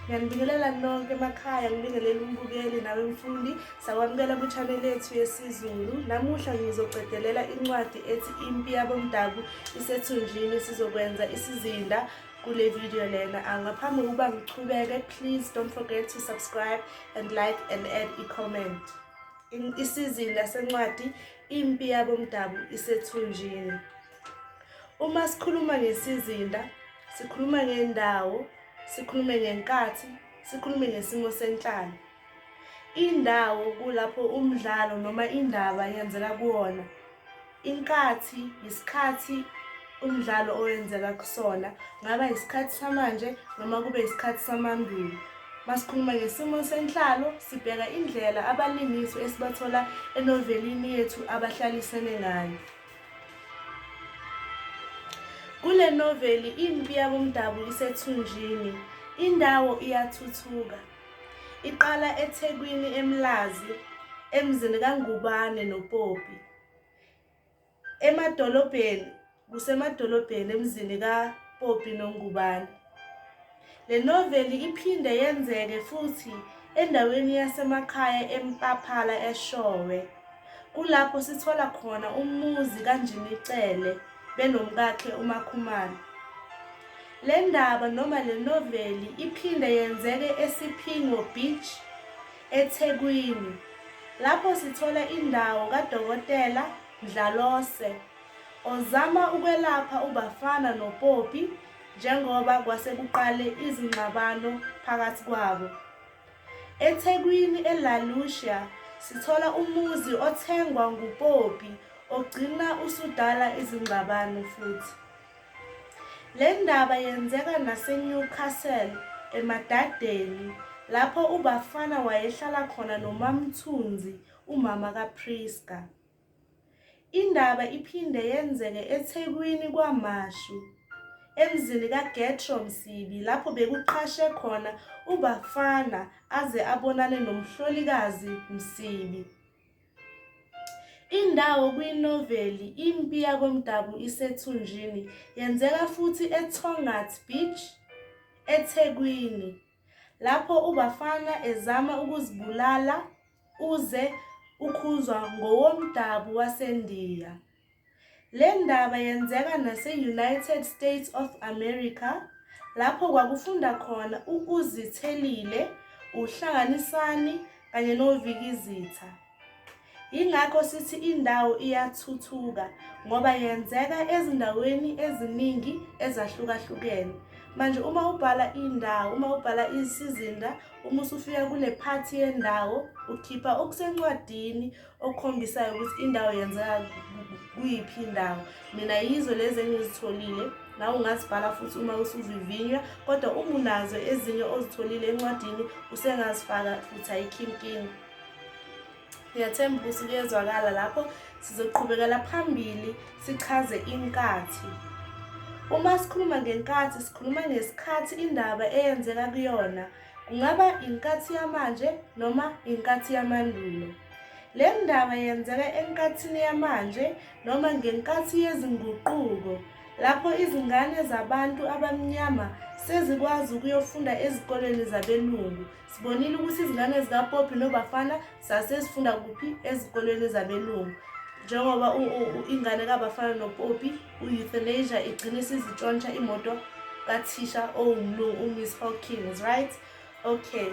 Ngiyanibingelela nonke emakhaya, ngibingelele umbukeli nawe mfundi. Sakwamukela kwi-channel yethu yesiZulu. Namuhla ngizoqedelela incwadi ethi Impi Yabomdabu Isethunjini. Sizokwenza isizinda kule video lena. Ngaphambi kokuba ngichubeke, please don't forget to subscribe and like and add a comment. Isizinda sencwadi Impi Yabomdabu Isethunjini. Uma sikhuluma ngesizinda, sikhuluma ngendawo, sikhulume ngenkathi, sikhulume ngesimo senhlalo. Indawo kulapho umdlalo noma indaba yenzeka kuwona. Inkathi yisikhathi umdlalo owenzeka kusona, ngaba isikhathi samanje noma kube isikhathi samandulo. Masikhuluma ngesimo senhlalo, sibheka indlela abalingiswa esibathola enovelini yethu abahlalisene ngayo. Kule noveli impi yaboMdabu isethunjini, indawo iyathuthuka. Iqala eThekwini eMlazi, emzini kaNgubane noPopi. Emadolobheni kusemadolobheni emzini kaPopi noNgubane. Le noveli iphinde yenzeke futhi endaweni yasemakhaya eMpaphala eShowe. Kulapho sithola khona umuzi kaNjini Cele benomkakhe uMaKhumalo. Le ndaba noma le noveli iphinde yenzeke eSiphingo Beach, eThekwini. Lapho sithola indawo kaDokotela Mdlalose ozama ukwelapha uBafana noPoppy njengoba kwasekuqale izingxabano phakathi kwabo. EThekwini eLa Lucia sithola umuzi othengwa nguPoppy ogcina usudala izingxabano futhi. Le ndaba yenzeka naseNewcastle eMadadeni lapho uBafana wayehlala khona noMaMthunzi umama kaPrisca. Indaba iphinde yenzeke eThekwini KwaMashu, emzini kaGetro Msibi lapho bekuqashe khona uBafana aze abonane noMhlolikazi Msibi. Indawo kwinoveli Impi Yakomdabu Isethunjini yenzeka futhi eTongaat Beach, eThekwini, lapho uBafana ezama ukuzibulala uze ukhuzwa ngowomdabu waseNdiya. Le ndaba yenzeka nase-United States of America lapho kwakufunda khona u-Uzithelile, uHlanganisani kanye noVikizitha. Yingakho sithi indawo iyathuthuka ngoba yenzeka ezindaweni eziningi ezahlukahlukene. Manje uma ubhala indawo, uma ubhala isizinda, uma usufika kule phathi yendawo, ukhipha okusencwadini okukhombisayo ukuthi indawo yenzeka kuyiphi indawo. Mina yizo lezi engizitholile, nawe ungazibhala futhi uma usuvivinywa, kodwa uma unazo ezinye ozitholile encwadini usengazifaka futhi ayikho inkinga. Ngiyathemba ukuthi kuyezwakala lapho sizoqhubekela phambili sichaze inkathi. Uma sikhuluma ngenkathi sikhuluma ngesikhathi indaba eyenzeka kuyona. Kungaba inkathi yamanje noma inkathi yamandulo. Le ndaba yenzeka enkathini yamanje noma ngenkathi yezinguquko lapho izingane zabantu abamnyama sezikwazi ukuyofunda ezikoleni zabelungu Sibonile ukuthi izingane zikaPoppy noBafana sasezifunda kuphi ezikolweni zabelungu. Njengoba ingane kaBafana noPoppy u-Euthanasia igcine isizitshontsha imoto kathisha owumlungu uMiss Hawkins, right? Okay.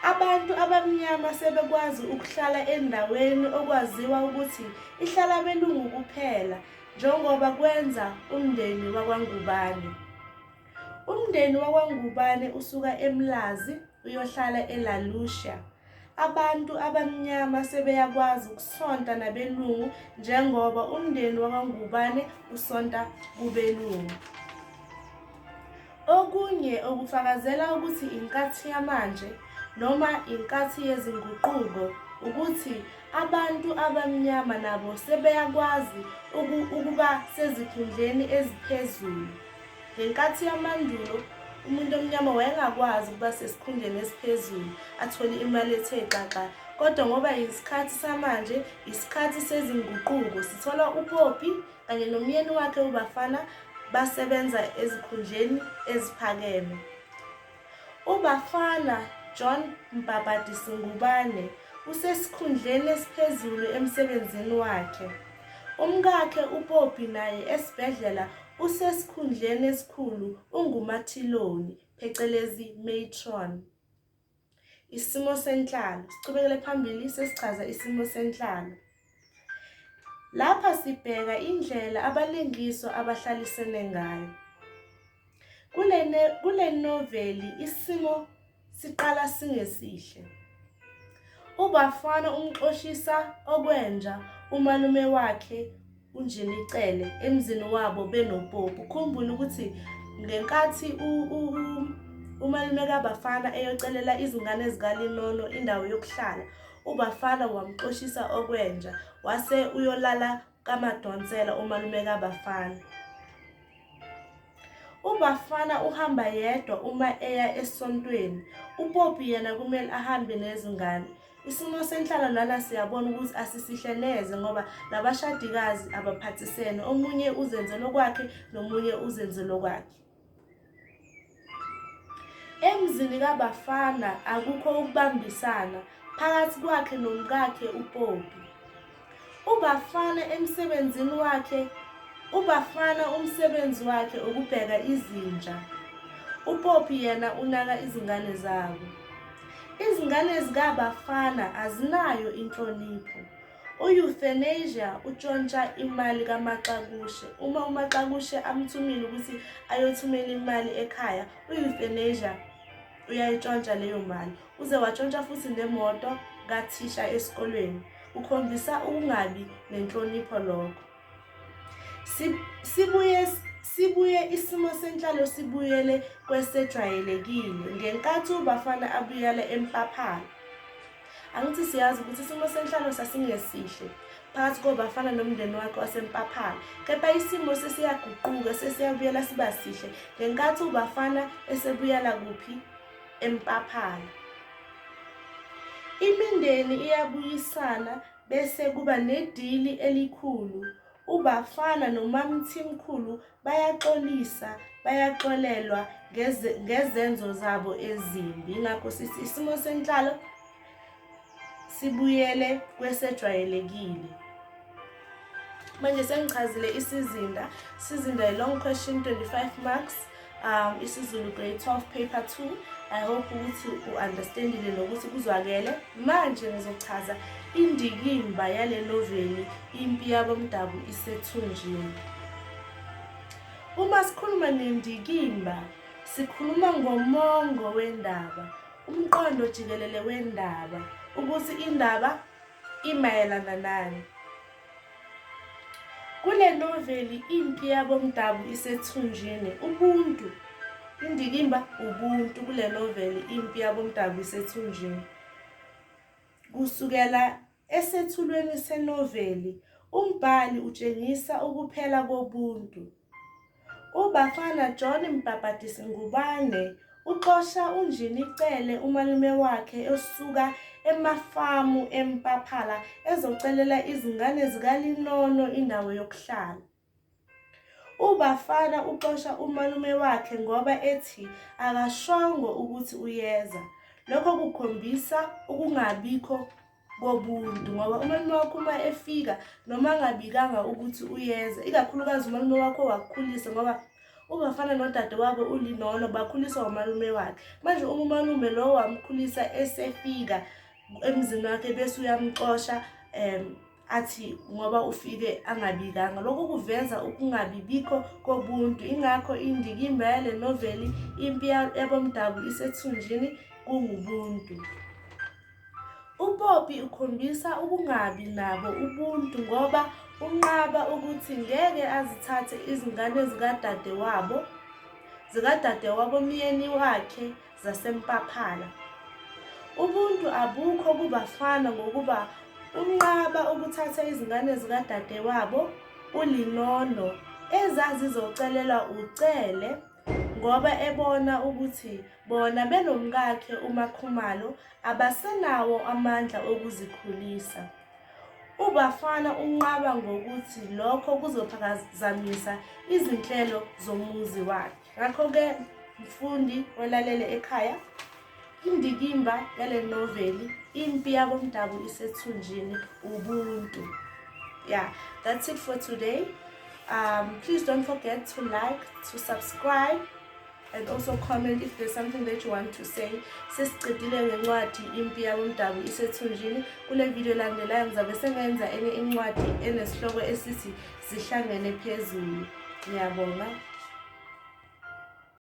Abantu abamnyama sebekwazi ukuhlala endaweni okwaziwa ukuthi ihlala abelungu kuphela njengoba kwenza umndeni wakwaNgubane. Umndeni wakwaNgubane usuka eMlazi uyohlala eLa Lucia. Abantu abamnyama sebeyakwazi ukusonta nabelungu njengoba umndeni wakwaNgubane usonta kubelungu. Okunye okufakazela ukuthi inkathi yamanje noma inkathi yezinguquko ukuthi abantu abamnyama nabo sebeyakwazi ukuba sezikhundleni eziphezulu. Ngenkathi yamandulo umuntu omnyama wayengakwazi ukuba sesikhundleni esiphezulu athole imali ethe xaxa kodwa ngoba isikhathi samanje isikhathi sezinguquko sithola uPoppy kanye nomyeni wakhe uBafana basebenza ezikhundleni eziphakeme. UBafana John Mbabadisi Ngubane usesikhundleni esiphezulu emsebenzini wakhe. Umkakhe uPoppy naye esibhedlela usesikhundleni esikhulu ungumathiloni, phecelezi matron. Isimo senhlalo. Siqhubekele phambili sesichaza isimo senhlalo. Lapha sibheka indlela abalingiswa abahlalisene ngayo. Kule noveli isimo siqala singesihle. UBafana umxoshisa okwenja umalume wakhe uNjinicele emzini wabo benoPopu. Khumbula ukuthi ngenkathi umalume kaBafana eyocelela izingane zikaLinono indawo yokuhlala, uBafana wamxoshisa okwenja wase uyolala kaMadonsela umalume kaBafana. UBafana uhamba yedwa uma eya esontweni, uPoppy yena kumele ahambe nezingane. Isimo senhlalo lana siyabona ukuthi asisihle neze ngoba labashadikazi abaphathisene, omunye uzenzela okwakhe nomunye uzenzela okwakhe. Emzini kaBafana akukho ukubambisana phakathi kwakhe nomkakhe uPoppy. UBafana emsebenzini wakhe UBafana umsebenzi wakhe ukubheka izinja. UPoppy yena unaka izingane zabo. Izingane zikaBafana azinayo inhlonipho. U-Euthanasia utshontsha imali kaMaxakushe. Uma uMaxakushe amthumile ukuthi ayothumela imali ekhaya, u-Euthanasia uyayitshontsha leyo mali. Uze watshontsha futhi nemoto kathisha esikolweni. Ukhombisa ukungabi nenhlonipho lokho. Sibuye sibuye isimo senhlalo sibuyele kwesejwayelekile ngenkathi uBafana abuyela eMpaphala. Angithi siyazi ukuthi isimo senhlalo sasingesihle phakathi koBafana nomndeni wakhe waseMpaphala, kepha isimo sesiyaguquka sesiyabuyela siba sihle ngenkathi uBafana esebuyela kuphi? EMpaphala. Imindeni iyabuyisana bese kuba nedili elikhulu. UBafana noMaMthimkhulu bayaxolisa, bayaxolelwa ngezenzo zabo ezimbi. Ingakho sithi isimo senhlalo sibuyele kwesejwayelekile. Manje sengichazile isizinda. Isizinda i-long question 25 marks. isiZulu grade 12 paper 2. I hope ukuthi u-understandile nokuthi kuzwakele. Manje ngizochaza indikimba yale noveli Impi Yabomdabu Isethunjini. Uma sikhuluma ngendikimba, sikhuluma ngomongo wendaba, umqondo jikelele wendaba, ukuthi indaba imayelana nani. Kule noveli Impi Yabomdabu Isethunjini, ubuntu, indikimba ubuntu kule noveli Impi Yabomdabu Isethunjini. Kusukela esethulweni senoveli, umbhali utshengisa ukuphela kobuntu. UBafana John Mbhabhadisi Ngubane uxosha uNjini Cele umalume wakhe osuka emafamu eMpaphala ezocelela izingane zikaLinono indawo yokuhlala. UBafana uxosha umalume wakhe ngoba ethi akashongo ukuthi uyeza. Lokho kukhombisa ukungabikho kobuntu ngoba umalume wakho uma efika noma angabikanga ukuthi uyeza, ikakhulukazi umalume wakho wakukhulisa ngoba uBafana nodadewabo uLinono bakhuliswa umalume wakhe. Manje uma umalume lowo wamkhulisa esefika emzini wakhe bese uyamxosha athi ngoba ufike angabikanga, lokho kuveza ukungabibikho kobuntu. Ingakho indikimba yale noveli Impi Yabomdabu Isethunjini kungubuntu. UPoppy ukhombisa ukungabi nabo ubuntu ngoba unqaba ukuthi ngeke azithathe izingane zikadadewabo zikadadewabomyeni wakhe zaseMpaphala. Ubuntu abukho kubafana ngokuba unqaba ukuthatha izingane zikadadewabo uLinono ezazizocelelwa uCele ngoba ebona ukuthi bona benomkakhe uMaKhumalo abasenawo amandla okuzikhulisa. UBafana unqaba ngokuthi lokho kuzophazamisa izinhlelo zomuzi wakhe. Ngakho-ke mfundi olalele ekhaya, Indikimba yale noveli, Impi Yabomdabu Isethunjini, ubuntu. Yeah, that's it for today. Please don't forget to like, to subscribe and also comment if there's something that you want to say. Sesiqedile ngencwadi Impi Yabomdabu Isethunjini. Kule video elandelayo ngizabe sengenza enye incwadi enesihloko esithi Zihlangene Phezulu. Ngiyabonga.